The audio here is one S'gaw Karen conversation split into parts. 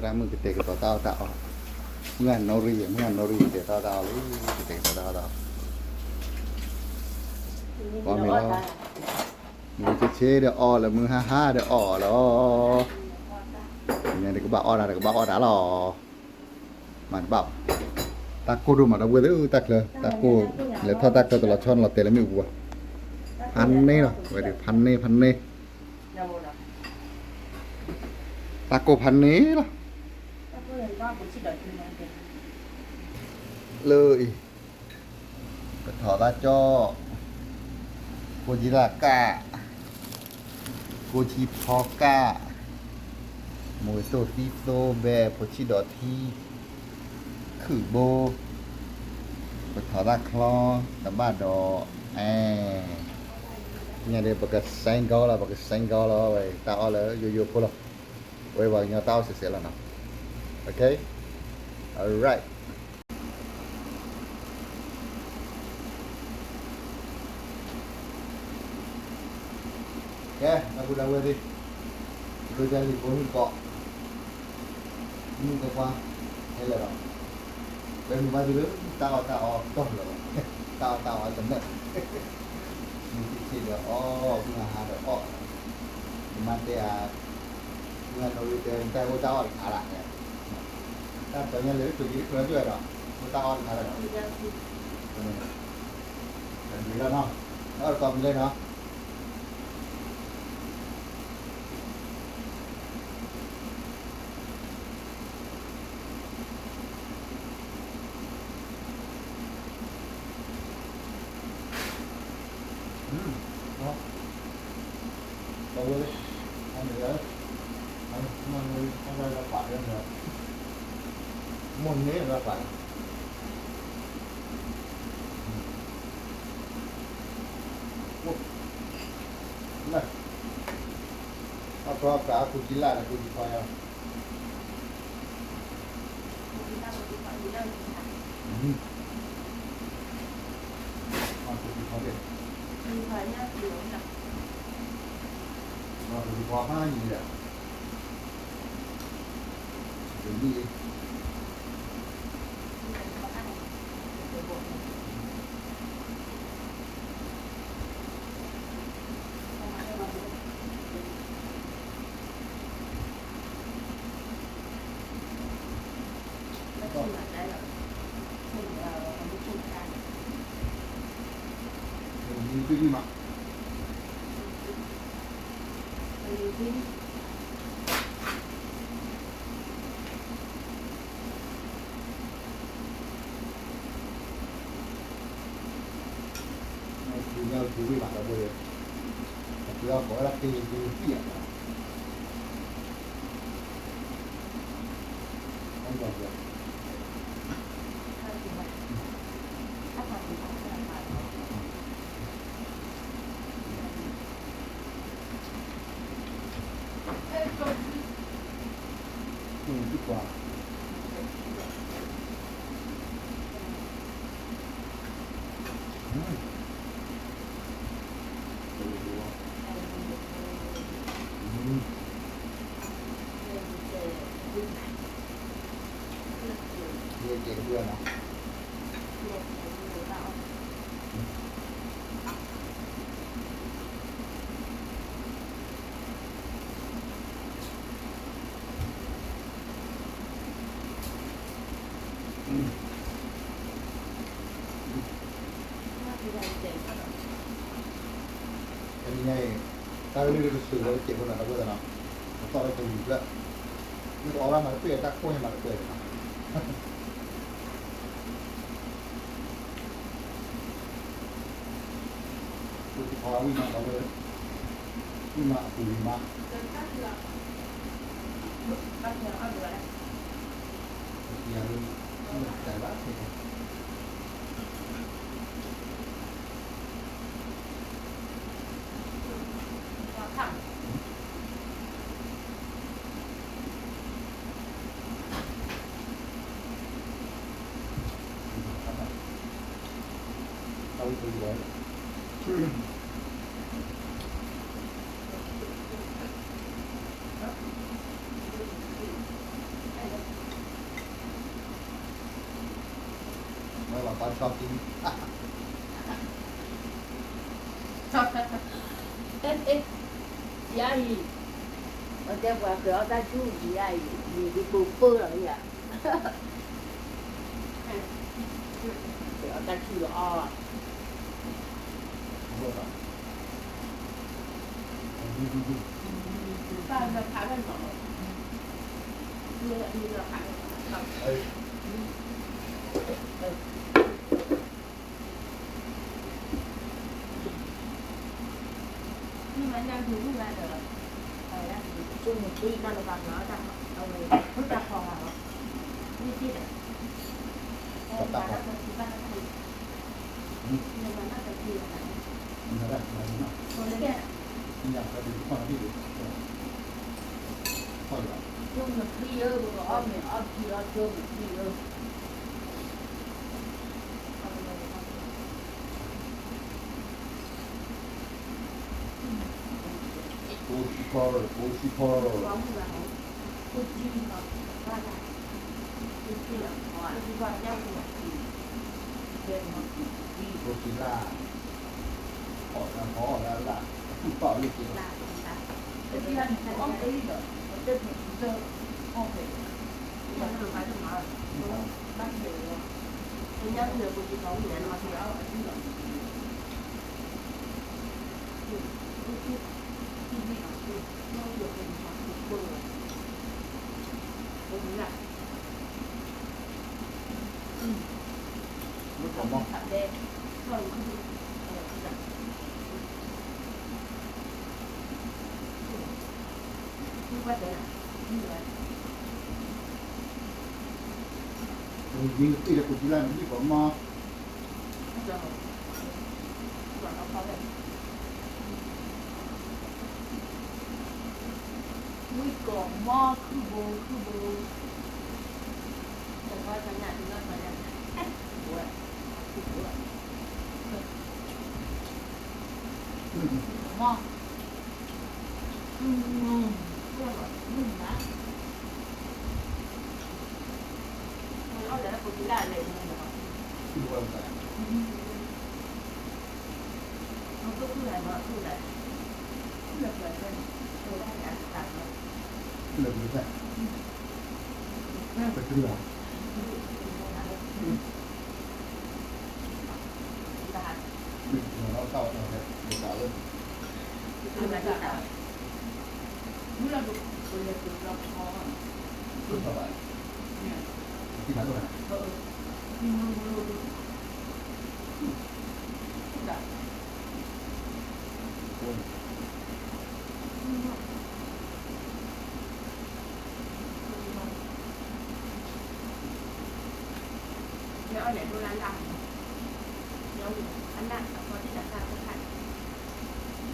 တၢ်မုၢ်ကတဲာ်ကတီၤတၢ်အီၣ်တၢ်အီ, မုၢ်ဂၤနီၣ်ရံၣ်, မုၢ်ဂၤနီၣ်ရံၣ်ကတဲာ်တၢ်အီၣ်တၢ်အီလံ, ကတဲာ်ကတီၤတၢ်အီၣ်တၢ်အီ, ပမ့ၢ်လီၤ, မုၢ်ဆ့ဆ့ဒီးအီၣ်လၢ မုၢ်ဟါဟါဒီးအီၣ်လီၤ, န့ၣ်တကဘၣ်အီၣ်တၢ် တကဘၣ်အီၣ်တၢ်လီၤ, မၤတဘၣ်ဘၣ်, တၢ်ကိၢ်ဒိၣ်မးဒီပုၢ်ဝဲၢ်သ့ၣ်ဧၢ, တၢ်ချၢ, တၢ်ကိၢ်, လဲၤထီၣ်တၢ်ချၢတလီၤဆီ နလီၤတဲာ်လၢမ့ၣ်အူပူၤဘၣ်, ဖးန့ၢ်လီၤ, ဝဲဒၣ်ဖးန့ၢ် ဖးန့ၢ် တၢ်ကိၢ်ဖးန့ၢ်လီၤ, လၢအံၤ, ပထီၣ်တၢ်ကၠီၣ်, ကိၢ်ကံလၢ်ကၣ်, ကိၢ်ဆံဖီကၣ်, မူၤတိၢ်သံသိဘဲ ဖိဆံးဒီးထံ, ခုၣ်ဘိ, ပထီၣ်တၢ်ချီ, တဘၣ်ဒီး, အဲ, ညါဒီး ပကစဲကီလီၤ, ပကစဲကီလီၤ, ဝဲတၢ်အီၣ်လၢယိယိဖိလီၤ, ဝဲပှၤကညီတၢ်အီၣ်စဲးစဲးလီၤနီၤ, okay, alright. ကဲ ဒီပုၢ်ဒီဝဲၢ်သ့ၣ်, ပဒိးကၢလံာ်ဖိနံၣ်ကီး, မုၢ်ကပှၢ်, ဟဲလၢာ်လီၤ, ပမ့ၢ်ဘၣ်သ့ၣ်လၢတၢ်အီၣ်တၢ်အီတီၢ်လီၤ, တၢ်အီၣ်တၢ်အီတနၢၣ်, မုၢ်ဆ့ဆ့ဒီးအီၣ်, မုၢ်ဟါဟါဒီးအီၣ်, ယမါတဲဧါ, မုၢ်ဂၤနီၣ်ရံၣ်တဲ တၢ်အိၣ်တၢ်အီၣ်တခါလၢ်, တၢ်ပီညါလၢ တၢ်ဒုးတၢ်ယွဲၢ်ဒီး, အိၣ်တၢ်အီၣ်တခါလၢ်ဒီး, တၢ်ဒုးလီၤနီၤ, အီၣ်တကီၢ်မံၤလၢနီၤ.တၢ်လၢတကစၢၢ်ဝဲတစဲးဖိနီၤ ဒီပုၢ်ဝဲၢ်သ့ၣ်နီၤ, ပသီၣ်လၢတလံၤဖျၢၣ်, မ့ၢ်တအီၣ်ဘၣ်မၤတပှဲၤ တၢ်ခိၣ်န့ၣ်မၤတပှဲၤနီၤ. ဝံၣ်မး ဒီပုၢ်ဝဲၢ်, ဝံၣ်မးအပူၤဝံၣ်မး, ပသံယၤလၢ မ့ၢ်တၢ်ဘၣ် တၢ်ဝံၣ်ဖိယံၤလီၤ. ပှၤဆီကံ ယၤအံၤ, အတဲပှၤကြၢးအီၣ်တၢ်ဆူၣ်ယၤအံၤ, မ့ၢ်ဒုးပိာ်ပၢၢ်လီၤယၤ, ကြၢးအီၣ်တၢ်ဆူၣ်လီၤအီၣ်, ကိၣ်စံဖီ, ကိၣ်စံဖီ, ကိၣ်စံလၢ်, အီၣ်လၢအီၣ်လၢအလၢ်, အတူၢ်ပာ်အီၤလၢက့ၤလီၤ.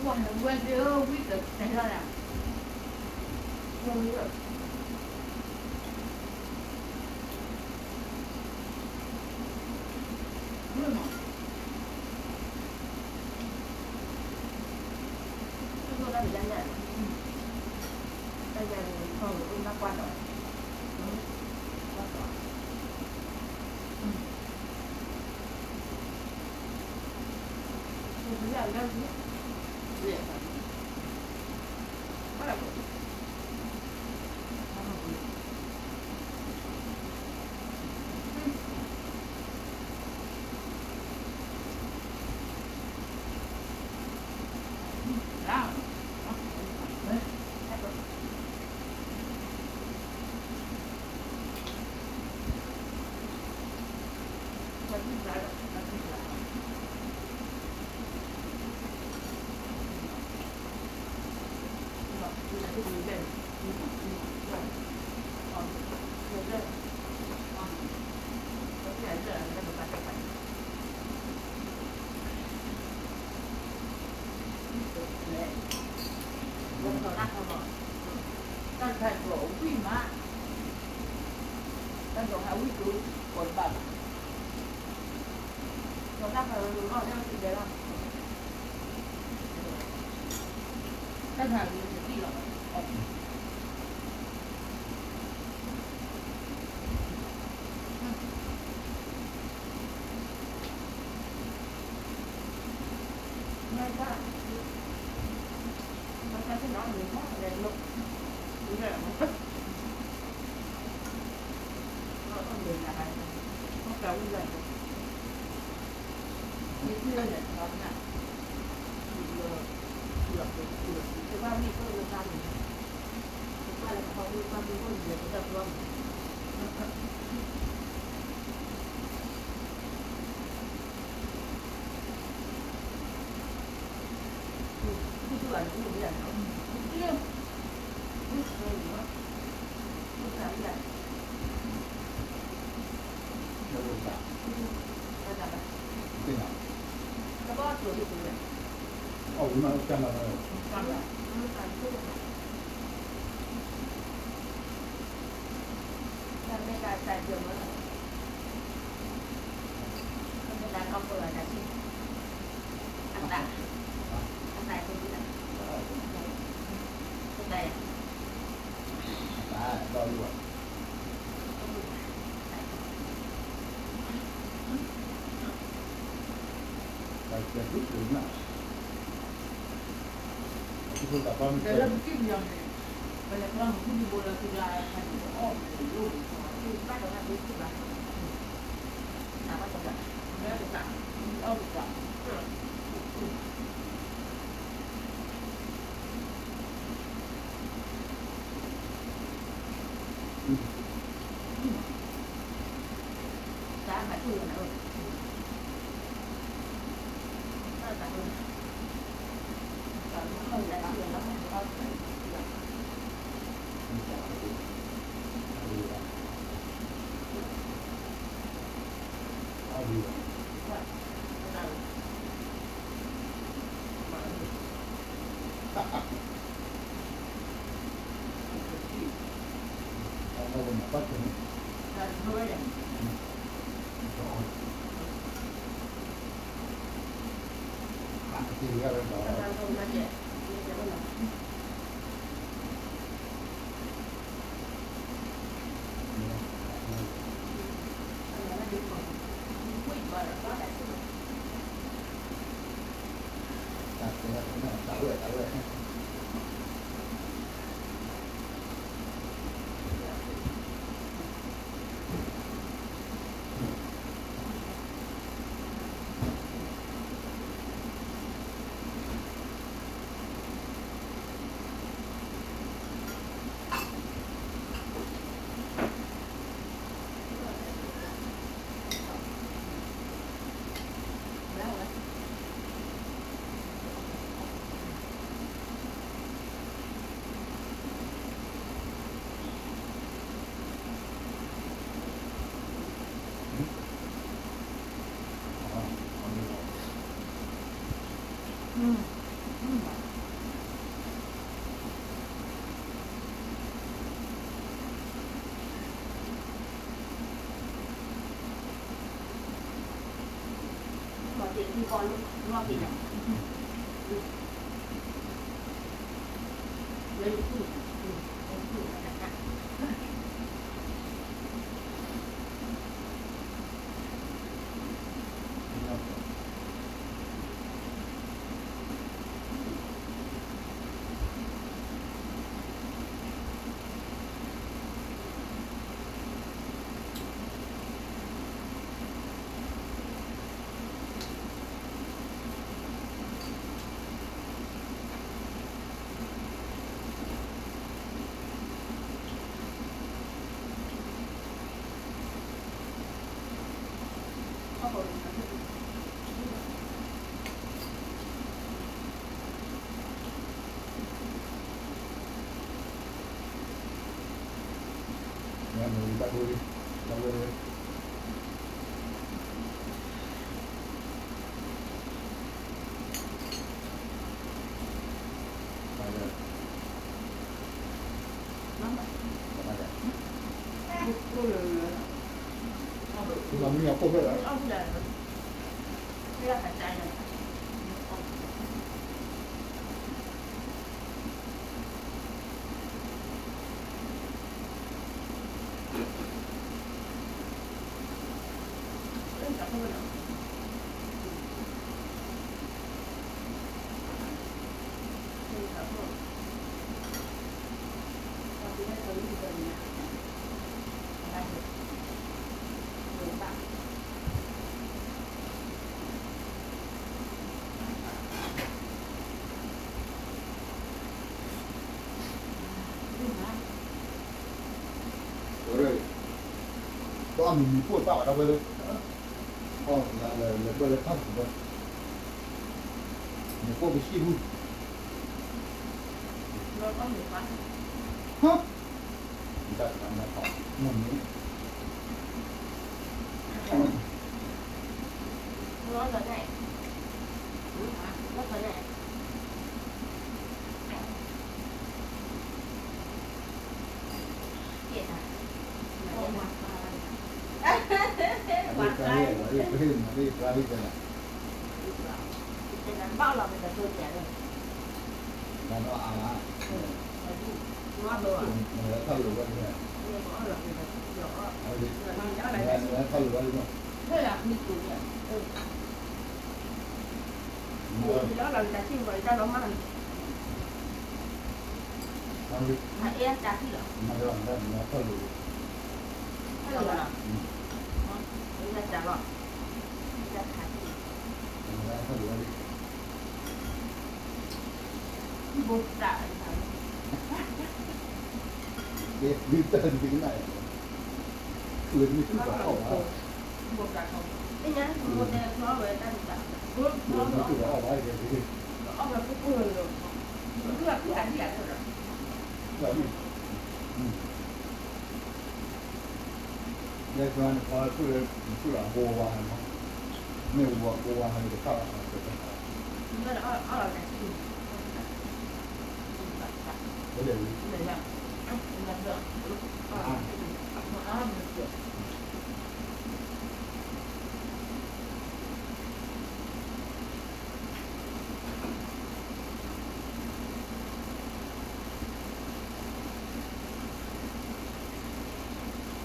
ဝံကိာ်မီ ခုၣ်ဘိ ခုၣ်ဘိ, မီ တၢ်ခါအံၤတသံၣ်လီၤ. Thank you. အီၣ်မ့ၤမံၤပိၢ်သၣ်ဝဲဒၣ်ဝဲလၢ အီၣ်လၢလၢဘၢလၢတၢ်ပူၤဘၢ မ့ၤပိၢ်ပဟံၣ်ပူၤ ဟါ တၢ်တခါမ့ၢ်ဖး မ့ၢ်မ့ၢ် ယဲၢ်ဆၢနဖီသူၣ်လၢ နသူၣ်လီၤဘိဝါဟဲမး, မ့ၢ်ဝါဘိဝါဟဲန့ၣ်တဖၣ်ဘၣ် တၢ်လီၤဖိသၣ်မ့ၢ်ကနၣ်ဘၣ်ဒီး ဘၣ်လၢဘၣ် ဘၣ်ဆၢၣ်မဲာ်န့ၣ် ကိးပသးသံလၢ်အံၤ ပမ့ၢ်လၢကိးပသးသံ အဝဲဖံဖံ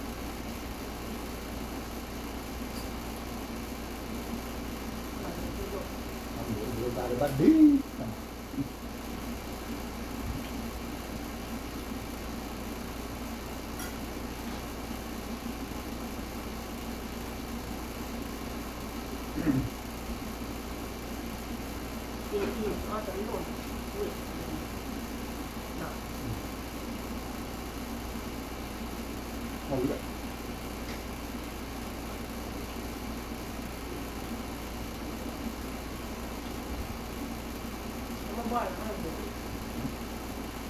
ဘိဝဲ လဲၤဖျီဖံဖံဘိ သ့ၣ်နီၣ်လၢထံလၢကီၢ်ဒီး ပအိၣ်ခါမီၢ် ပဖျီဖံဖံဘိမီၢ် ဖျီဖံအသးဝဲ ပ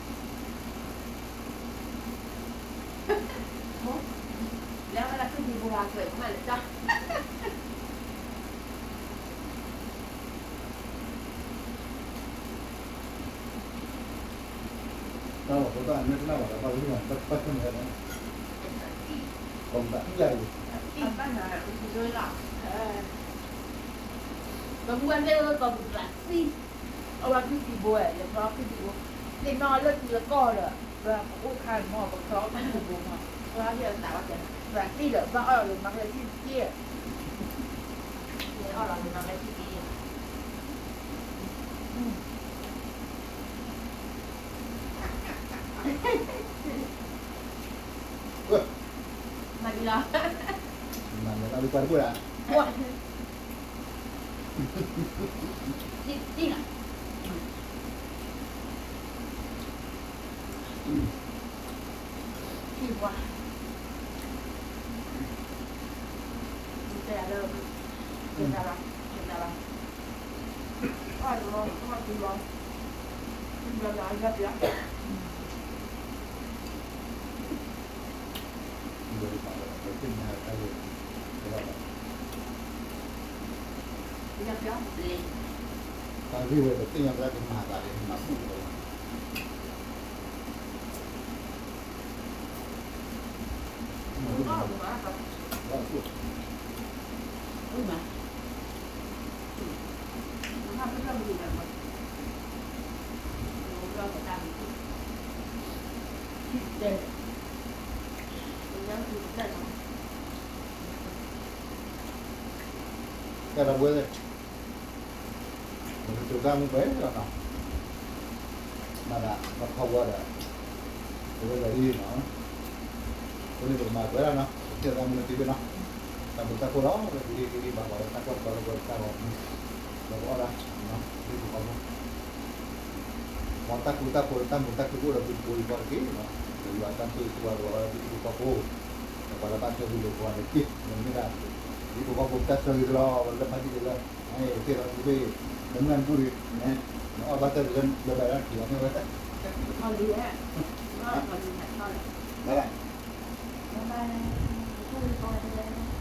သံဒီး ဘၣ်အီၣ်လီၤလၢမၤကလဲၤထံတက့ၢ် အီၣ်လီၤလၢမၤကလဲၤထံတက့ၢ် မၤဒ်လီၤ မၤဒ်လီၤ တံၢ်လီၤ ထံၣ်ပှၤ တဲလၢ တဲလၢ တၢ်ဂ့ၢ်ဝဲပသ့ၣ်ညါသရၣ်ကမၤသးလၢမၤဘူၣ်လီၤ တၢ်တဘျီ ပကတိၤတၢ်မုၢ်ပှဲၤလီၤနီၤ, မၤသးပခီဝီဒီး ပဝဲဒၣ်အံၤနီၤ, အဃိန့ၣ်ပကမၤပှဲၤလီၤနီၤ, ပကသ့ၣ်ညါတၢ်မုၢ်လၢ်တဘ့ၣ်နီၤ, တၢ်ဘျုးတၢ်ဖှိၣ်လီၤ, ပကဒ့ကဒ့ဘၣ်ပှၤလၢတၢ်ကွၢ်ကီလၢပတၢ်ဂီၤမူ, ဒီးပအီၣ်ဒၣ်, ဒ့ပူၤဃီဖိ, မ်တၢ်ဃူတၢ်ဖိးဒီးတၢ်မုာ်တၢ်ခုၣ်ကအိၣ်ဒီးသုတကိးယံၤဃီတက့ၢ်, ဒီးယွၤတၢ်ဆိၣ်ဂ့ၤဆိၣ်ဝါကအိၣ်ဒီးသုဟံၣ်ဖိဃီဖိ, ဒီးပှၤလၢဘၣ်ထွဲဟူလိာ်ကိးဂၤဒဲးတက့ၢ်, မ့မ့ၢ်ဒၣ် ဟံၣ်ဖိဃီဖိတၢ်ဆၢဂ့ၤလီၤ, ပှၤလၢဖးဒံၣ်လၢ သ့ၣ်လီၤသုသ့ၣ်, နမုၢ်နကူၣ်ဒံး, နအီၣ်ဘၣ်တၢ်ဒ်လၢလၢဘၣ်ဒၣ်ထံၣ်အီၤန့ၣ်ဝဲ, လၢ, လၢ